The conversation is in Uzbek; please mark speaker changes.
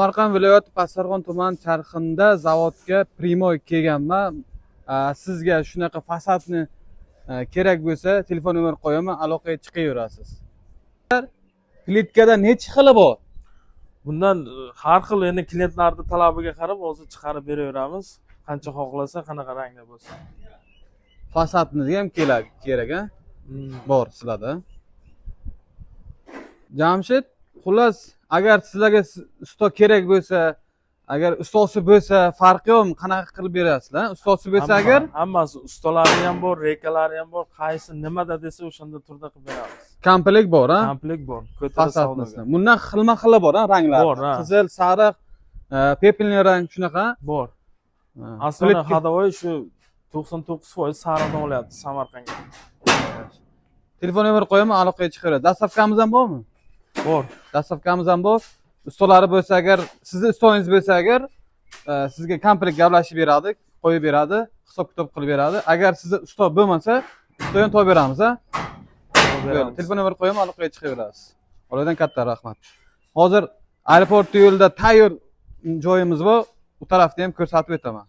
Speaker 1: Samarqand viloyati, Pastdarg'om tumani, Charxinda zavodga прямой kelganman. Sizga shunaqa fasadni kerak bo'lsa, telefon nomer qo'yaman, aloqaga chiqaverasiz. Plitkada necha xili bor?
Speaker 2: Bundan har xil, endi klientlarni talabiga qarab hozir chiqarib beraveramiz. Qancha xohlasa, qanaqa rangda bo'lsa.
Speaker 1: Fasadni ham kerak, kerak a? Bor sizlarda. Jamshid, xullas, agar sizlarga usto kerak bo'lsa, agar ustosi bo'lsa, farqi yo'q, qanaqa qilib berasizlar? Ustosi bo'lsa agar
Speaker 2: Hammasi, ustalari ham bor, reykalari ham bor. Qaysi nimada desa, o'shanda turda qilib beramiz.
Speaker 1: Komplekt bor, a?
Speaker 2: Komplekt bor. Ko'tara
Speaker 1: Fasadnisi.
Speaker 2: Savdoga.
Speaker 1: Bundan xilma xili bor, a, ranglar?
Speaker 2: Bor, ha.
Speaker 1: Qizil, sariq, пепельный rang, shunaqa?
Speaker 2: Bor.
Speaker 1: Ha.
Speaker 2: Aslida
Speaker 1: Plitka
Speaker 2: ходовой shu 99% sariqdan olyapti Samarqandga.
Speaker 1: Telefon nomer qo'yaman, aloqaga chiqaveradi. Доставка miz ham bormi?
Speaker 2: Bor.
Speaker 1: Доставка miz ham bor. Ustalari bo'lsa agar, sizni ustongiz bo'lsa agar, sizga komplekt gaplashib beradi, qo'yib beradi, hisob kitob qilib beradi. Agar sizda usto bo'lmasa, usto ham topib beramiz, a?
Speaker 2: Topib beramiz.
Speaker 1: Telefon nomer qo'yaman, aloqaga chiqaverasiz. Ulardan katta rahmat. Hozir aeroport yo'lida tayyor joyimiz bor, u tarafni ham ko'rsatib o'taman.